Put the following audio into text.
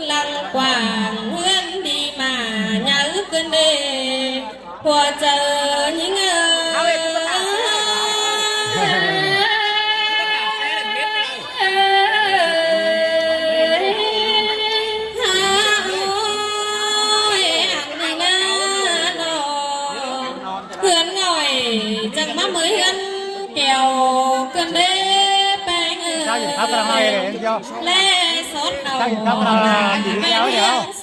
ຫຼັງກວ້າງເຮືອນດີມາໃຫຍ່ຂຶ້ນເດ້ ຜົວເຈົ້າຍິງເອີຍ ຫາໂອ້ຍ ອັນນີ້ນານ້ອງ ເຮືອນໜ້ອຍ ຈັ່ງມາເມີຍເຮືອນແກ້ວ ເກີນເດ້ແປງເອີຍ ແລສອດເອົາ ແມ່ນເຮືອນ